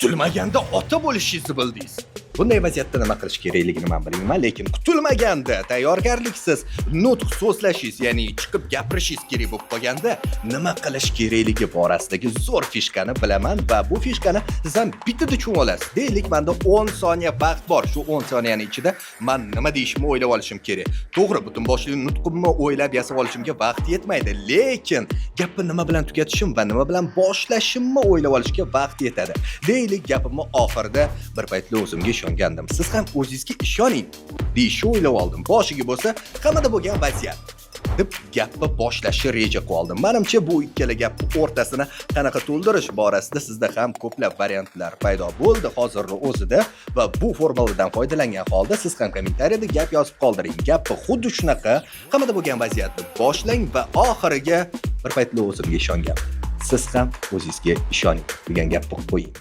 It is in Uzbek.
Kutilmaganda ota bo'lishingizni bildingiz. Bunday vaziyatda nima qilish kerakligini man bilmayman, lekin kutilmaganda tayyorgarliksiz nutq so'zlashingiz, ya'ni chiqib gapirishingiz kerak bo'lib qolganda nima qilish kerakligi borasidagi zo'r фишка ni bilaman va bu фишка ni siz ham bittada tushunib olasiz. Deylik, menda 10 soniya vaqt bor. Shu 10 soniyani ichida man nima deyishimni o'ylab olishim kerak. To'g'ri, butun boshli nutqimni o'ylab yasab olishimga vaqt yetmaydi, lekin gapni nima bilan tugatishim va nima bilan boshlashimni o'ylab olishga vaqt yetadi. Deylik, gapimni oxirida "Bir paytlar o'zimga ishongandim. Siz ham o'zingizga ishoning" deyishni o'ylab oldim. Boshiga bo'lsa "Hammada bo'lgan vaziyat" deb gapni boshlashni reja qilib oldim. Manimcha, bu ikkala gapni o'rtasini qanaqa to'ldirish borasida sizda ham ko'plab variantlar paydo bo'ldi hozirni o'zida va bu formuladan foydalangan holda siz ham kommentariyada gap yozib qoldiring. Gapni xuddi shunaqa "Hammada bo'lgan vaziyat" deb boshlang va oxiriga "Bir paytlar o'zimga ishongandim. Siz ham o'zingizga ishoning" degan gapni qo'ying.